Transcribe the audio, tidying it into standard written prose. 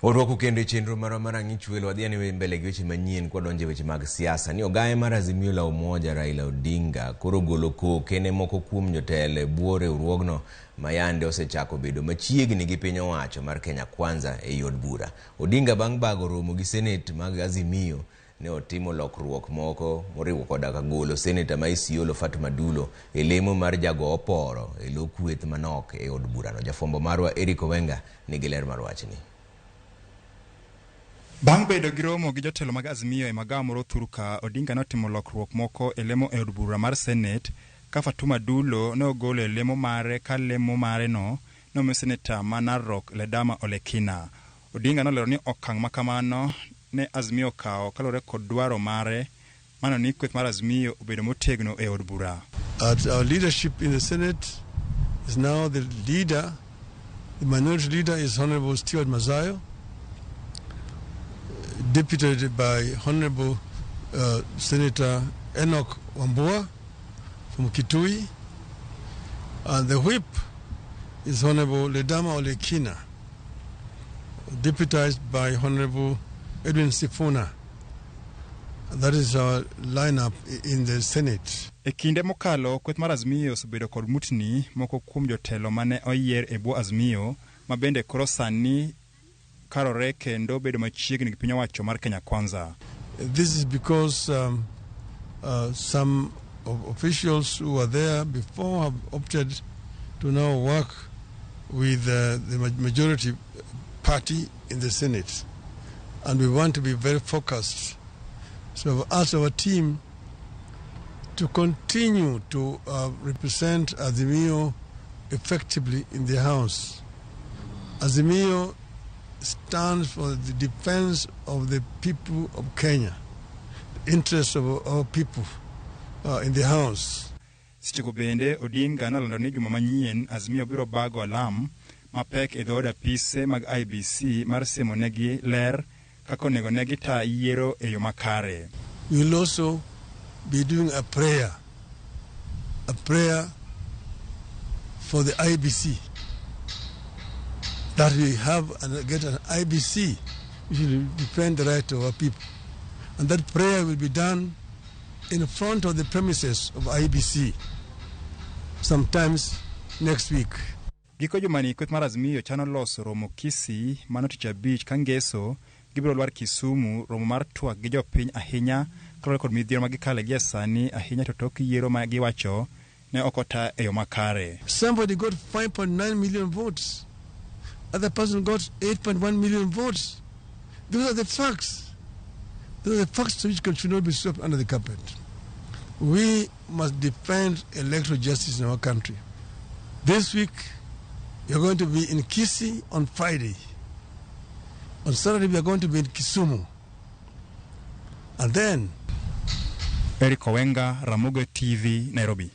Orwaku kendo e chenro marwa mar Ang'ich Welo. Wadhi ane mbele gi weche manyien kwadonjo e weche mag siasa. Ni ogaye mar Azimio la Umoja Raila Odinga koro ogolo koke ne moko kuom jotelo e bwo riwruogno ma yande osechako bedo machiegni gi piny owacho mar Kenya Kwanza ei od bura. Odinga bang' bago romo gi senet mag Azimio ne otimo lokruok moko moriwo koda ka golo seneta ma Isiolo Fatuma Dulo e lemo mar jago oporo e lo kweth manok e od burano. Jafwambo marwa Eric Owenga nigi ler mar wachni. Bang' bedo gi romo gi jotelo mag Azimio e magawa moro thurka, Odinga notimo lokruok moko e lemo e od bura mar Senet ka Fatuma Dulo ne ogolo e lemo mare ka lemo mare no nomi seneta ma Narok Ledama Olekina. Odinga nolero ni okang' ma kamano ne Azimio okawo kaluwore kod dwaro mare mano ni kweth mar Azimio obedo motegno e od bura. At our leadership in the Senate is now the leader, the minority leader is Honorable Stewart Mazayo, deputed by Honorable Senator Enoch Wambua from Kitui, and the whip is Honorable Ledama Olekina, deputized by Honorable Edwin Sifuna. That is our lineup in the Senate. E kinde mokalo, kweth mar Azimio osebedo kod mutni moko kuom jotelo mane oyier e bwo Azimio, ma bende koro sani karore kendo bedo machiegni gi piny owacho mar Kenya Kwanza. This is because some of officials who were there before have opted to now work with the majority party in the Senate. And we want to be very focused. So we've asked our team to continue to represent Azimio effectively in the House. Azimio stands for the defense of the people of Kenya, the interests of our people in the House. Sechego bende Odinga nolando ni juma manyien Azimio biro bago alam mapek e dhood apise mag IEBC mar siemo negi ler kaka onego ne gita yiero e yo makare. We will also be doing a prayer for the IEBC, that we have and get an IEBC which will defend the right of our people. And that prayer will be done in front of the premises of IEBC sometimes next week. Giko jumani kweth mar Azimio chano loso romo Kisii mano tich abich ka ngeso gibiro lwar Kisumu romo mar twak gi jopiny ahinya kaluwore kod midhiero ma gikale gie sani ahinya to tok yiero ma giwacho ne ok ota e yo makare. Somebody got 5.9 million votes. Other person got 8.1 million votes. Those are the facts. Those are the facts which should not be swept under the carpet. We must defend electoral justice in our country. This week, we are going to be in Kisii on Friday. On Saturday, we are going to be in Kisumu. And then... Eric Owenga, Ramogi TV, Nairobi.